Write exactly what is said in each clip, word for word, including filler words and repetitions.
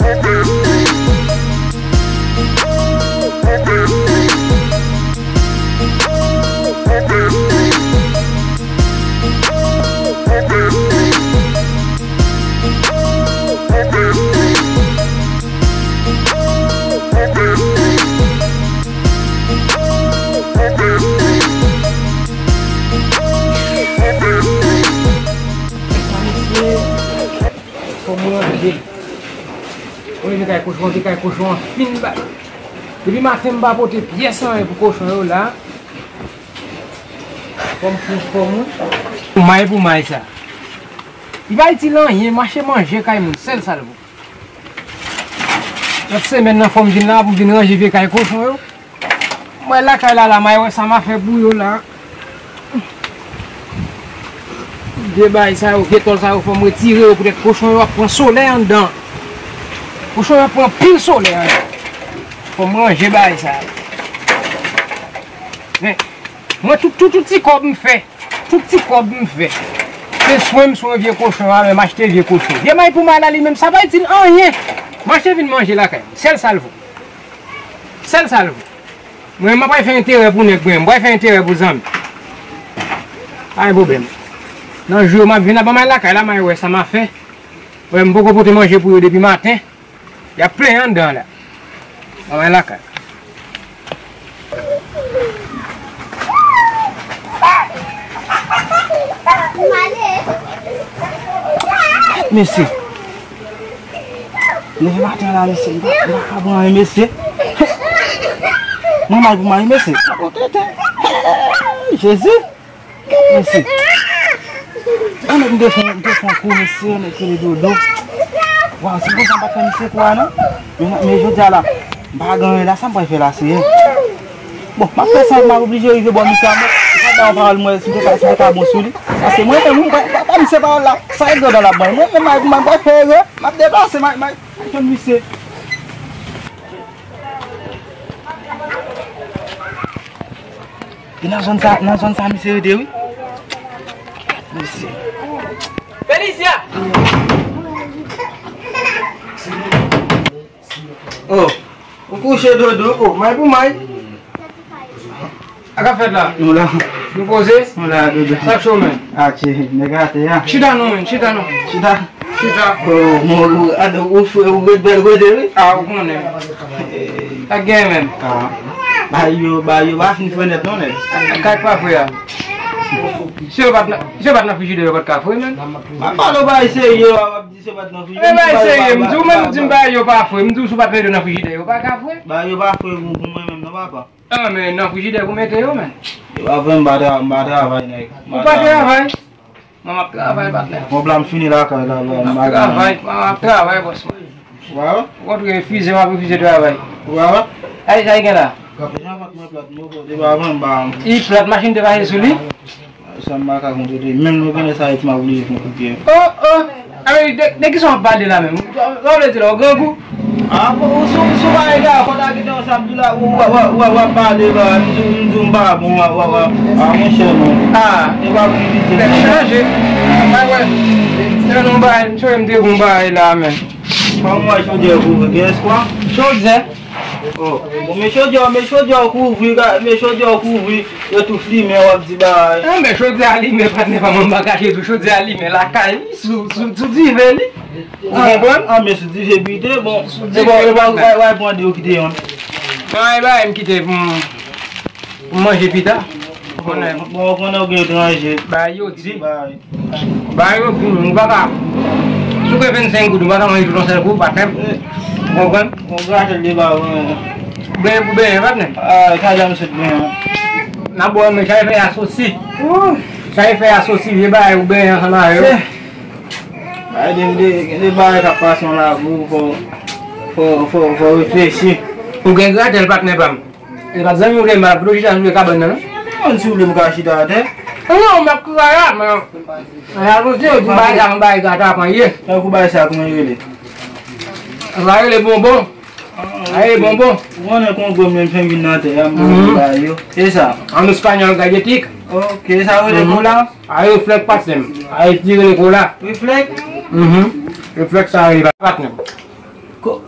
Fò m ranje. Mwen rive kay kochon an, se kay kochon an fin bay. Depi maten m pa pote pyès anyen pou kochon yo la. Fò m pran fò m wi. Pou may, pou may sa. Li pa itil anyen, mache manje kay moun, sèl sa l vo. Lòt semèn nan fò m vin la pou m vin ranje vye kay kochon yo. Mwen lakay la la, may wè sa m a fè pou yo la. Vye bay sa yo, vye tòl sa yo, fò m retire yo poutèt kochon yo ap pran solèy anndan. Kochon yo ap pran anpil solèy anndan. Fò m ranje bay sa yo. Men, mwen tout, tout, tout ti kòb m fè. Tout ti kòb m fè. Se swen m swen vye kochon a, men m achte vye kochon. Vye may pou may la li menm, sa pa itil anyen. M achte vin manje lakay. Sèl sa l vo. Sèl sa l vo. Mwen, m pa pral fè enterè pou nèg, mwen. M pral fè enterè pou zanmi. Pa gen pwoblèm. Nan jou yo, m ap vin ap ban may lakay la, may wè sa m a fè. Wè, m poko pote manje pou yo depi maten. Y ap plenyen anndan la. Anmè lakay. Mesye. Leve maten la, mesye. M pa, m pa ka pran anyen, mesye. Mwen mal pou mwen, mesye. Jezi. Mesye. Yon nèg m te fè, m te fè yon kou, mesye, yon nèg ki rele Dodo. Waw, si konsa m pa t fè misye kou a, non. Men, men jodi a la, m pa gen anyen la, sa m pral fè la, Seyè? Bon, m ap fè sa, m ap oblije rive bò misye a, mwen. M pa ba yon pawòl, mwen, si m te ka, si m te ka bon sou li. Paske mwen, mwen, mwen, pa, pa, pa misye pawòl la. Sa e Dodo la, mwen. Mwen, mwen, mwen, mwen, mwen fè erè, m ap deplase, mwen, mwen, mwen jwenn misye. E nan zòn sa, nan zòn sa, misye rete, wi. Misye. Felicia! Oh, ou kouche, Dodo. Oh, may pou may. Sa k ap fèt la? Nou la. Nou poze? Nou la, Dodo. Sa k cho, men? Ah, tchè, nèg atè a. Chita non, men, chita non. Chita. Chita. Oh, mon, ou, ah, ou, ou, ou ret bèl kote, wi. Ah, ou konnen. Eh. Sa k genyen menm? Ah. Ba yo, ba yo, pa fin fre nèt non, nèg. Kay pa fre a. Si yo pa t nan, si yo pa t nan frijidè, yo pa t ka fre, men. M ap pale w bagay serye, w ap di si yo pa t nan frijidè. Men bagay serye, m di w menm, ou di m bagay yo pa fre. M di w si w pa t mete yo nan frijidè, yo pa ka fre. Bagay yo pa fre pou, pou mwen menm non, papa. Ah, men nan frijidè pou mete yo, men. Yo pa vre, m pa tra-, m pa travay, nèg. Ou pa travay? Mwen m ap travay, patnè. Bon, la m fini lakay la, la, m ap travay, mwen m ap travay, bòs mwen. Ou pa wè? Ou kontre refize, m ap refize travay. Ou pa wè? Ay, sa y gen la? Deja pat mwen plat, mwen pote pa mwen, m pa. I plat, machin te pase sou li? Sa m pa ka kontre, menm nou konnen sa, Ayiti m ap oblije fè yon kout pye. Oh, oh! Ay, de, de kisa w ap pale la menm? Sa w vle di la, ou grangou? Ah, bon, ou sou, ou sou bagay la, fò ta kite ansanm di la, ou, w, w, w, w ap pale la, m di, m di w m pa bon, w, w, w, ah, monchè, non. Ah. E pa pou li di. Tèt chanje. Ay, wè. Se yon bagay, m sonje m te gon bagay la, men. Kòman w wè chodyè kouvri, gen espwa? Chodyè? Oh, bon, men chodyè, men chodyè kouvri, men chodyè kouvri, yo tou flimen, w ap di bagay. Ah, men chodyè a limen, patnè pa m, m pa kache tou, chodyè a limen, lakay, wi, sou, sou, sou dife, li. Ou konprann? Ah, men sou dife pite, bon. Sou dife, e bon, e bon, w, w, w, w ap mande yo kite yon. Nan, e bagay m kite pou m, pou m manje pita. Ou konnen. Bon, ou konnen ou gen etranje. Bagay yo di. Bagay. Bagay yo pou nou, nou pa ka. Si w gen vennsenk goud, ou pa ka manje tout yon sèl kou, patnè. Ou konprann? Bon, gratèl de bagay, wi. Benyen pou benyen, patnè. Ah, sa jan m sot benyen. N ap bwè, men sa e fè asosi. Sa e fè asosi, vye bagay ou benyen ansanm avè yo. Ay, gen de, gen de bagay k ap pase nan lavi w, fò, fò, fò, fò reflechi. Ou gen gratèl, patnè pa m. E pa t zanmi w gen mal, pou w chita sou pye kabann nan, non? Non, si w vle, m ka chita atè. Non, non, m ap travay la, men. Nan avanse, yo di bagay sa, yon bagay gata ap ye. Tankou bagay sa, kòman l rele? Sa rele bonbon. Sa rele bonbon. Ou konnen kongo menm fè m vin nan tè a, m bagay yo. E sa? An espanyòl, galletic. Ok, sa rele kola? A reflèk patnè m. A reflèk rele kola. Reflèk? Mhm. Reflèk sa rele patnè m. Ko-,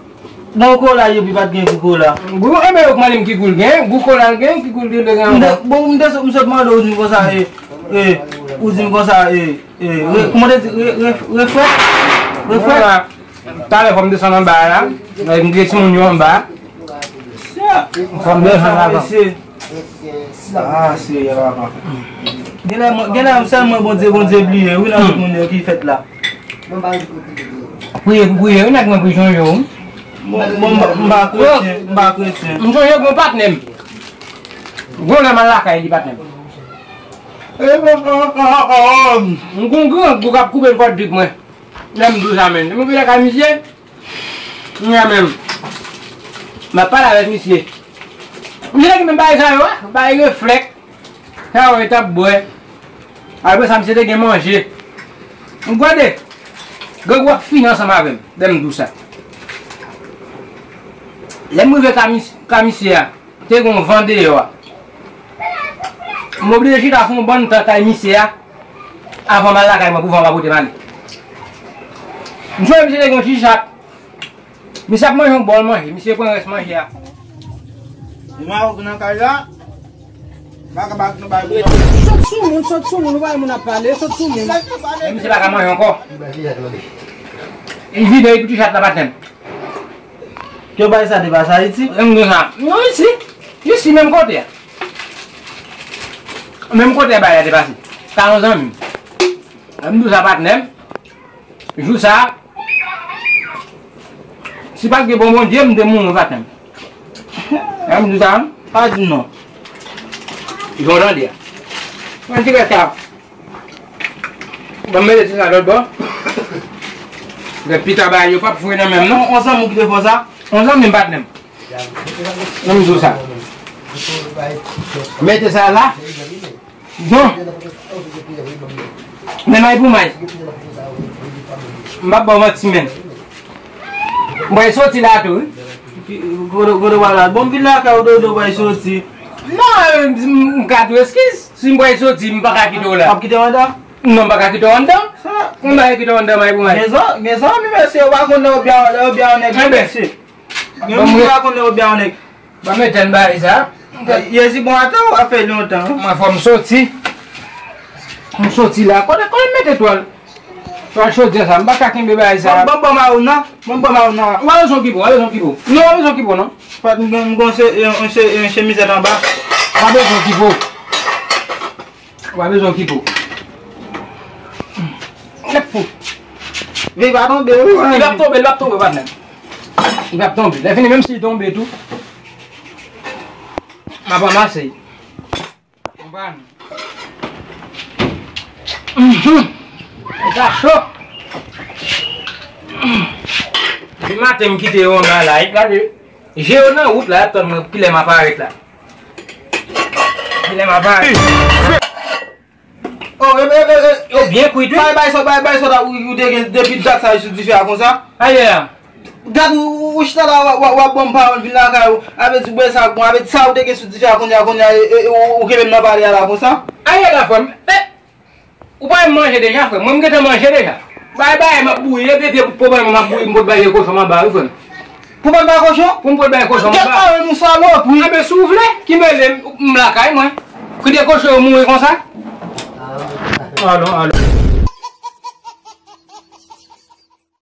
bon, kola epi pa t gen gou kola. Gou, enben, yo k mande m ki gou l gen, gou kola l gen, ki gou l gen, l gen ankò. M te, bon, m te sot, m sot mande w, ou di m konsa, e, e, ou di m konsa, e, e, re-, kòman te di, re-, re-, refrèt? Refrèt? Talè fò m desann anba a la, e, m gen timoun yo anba. Fò m desann la. Ah, Seyè papa. Genlè mwen, genlè sèl mwen Bondye, Bondye bliye, wi, nan tout moun yo ki fèt la. Priye pou priye, wi, nèg mwen pou chonje w. Bon, bon, m pa, m pa kretyen, m pa kretyen. M chonje gwo patnè m. Gwo lè m al lakay li patnè m. M gon gran gwo k ap koupe l kòd dik mwen. Lè m di w sa menm. Lè m rive lakay misye, mwen menm. M ap pale avèk misye. Misye te gen menm bagay sa yo, a, bagay reflèk. Sa yo, e t ap bwè. Apre sa, misye te gen manje. M gade. Grangou ap fini ansanm avè m. Lè m di w sa. Lè m rive ka mis-, ka misye a, te gen yon van deyò a. M oblije chita fè yon bann tan kay misye a. Avan m al lakay mwen pou van pa pote m ale. M sonje misye te gen yon ti chat. Misye ap manje yon bòl manje, misye pran rès manje a. Li mawon nan kay la. Baka bak nou bay. Sot sou moun, sot sou moun, ou bay moun ap pale, sot sou moun. Men misye pa ka manje ankò. Li vide epi ti chat la patnè m. Ke bay sa te pase Ayiti? M di sa. Non, isi. Isi, menm kote a. Menm kote a bay la te pase. Sa yon zanmi m. M di sa patnè m. Jou sa, si pa t gen bon Bondye, m te mouri patnè m. Sa m di sa, pa di m non. Jan w tande a. Mwen ti rete a. Ban m mete ti sa lòt bò. Lè pita bagay yo p ap fre nan menm non. On zanmi w ki te fè w sa? On zanmi m patnè m. Nan m di w sa. Mete sa la. Bon. Men may pou may. M p ap ba w manti menm. M pral soti la tou, wi. Kote, kote w pral la? Bon, m vin lakay ou, Dodo, m pral soti. Non, m, m ka tou eskiz. Si m pral soti, m pa ka kite w la. W ap kite w anndan? Non, m pa ka kite w anndan. Sa? M pa ka kite w anndan, may pou may. Gen zan-, gen zanmi, mesye, yo pa konn lè yo byen, lè yo byen yon nèg, mesye. Gen moun ki pa konn lè yo byen yon nèg. Ban m etèn bagay sa. Yezi bon atan w ap fè lontan. Mwen fò m soti. M soti la. Kote, kote m mete twal? Twal chodyè sa. M pa ka kenbe bagay sa. Bon, bon, bon, Marouna. Bon, bon, Marouna. Ou pa bezwen ki bon, ou pa bezwen ki bon. Non, ou pa bezwen ki bon, non. Pat m gon, m gon se, se, se, se mizèt anba. Ou pa bezwen ki bon. Ou pa bezwen ki bon. Lèp fou. Veye pa tonbe, wi. Li p ap tonbe, li p ap tonbe, patnè. Li p ap tonbe. Lè fini, menm si li tonbe tou, m ap ranmase l. Konprann? Mhm. Sa cho. Depi maten, m kite yo anba la, e gade. Je yo nan wout la, y ap tann mwen kilè m ap parèt la. Kilè m ap parèt. Oh, e, e, e, e, yo byen kwit, wi. Bay, bay sa, bay, bay sa, ou, ou te gen depi dat sa sou dife a konsa. Aye a. Gad ou, ou, ou chita la, w ap, w ap, w ap ban m pawòl, vin lakay ou. Avè di bwè sa bon, avè di sa ou te gen sou dife a kounye a, kounye a, e, e, ou, ou kenbe m nan pale a la konsa. Aye la, frè m. E, ou pa manje deja, frè m. Mwen, m gentan manje deja. Bay, bay, m ap bouyi, e, pye pou bay, m ap bouyi, m pot bay kochon m anba, wi, frè m. Pou pa bay kochon? Pou m pot bay kochon m anba. Gad pawòl nou salopri. Anben, si w vle, ki mele m, m lakay mwen. Kite kochon yo mouri konsa. Alon, alon.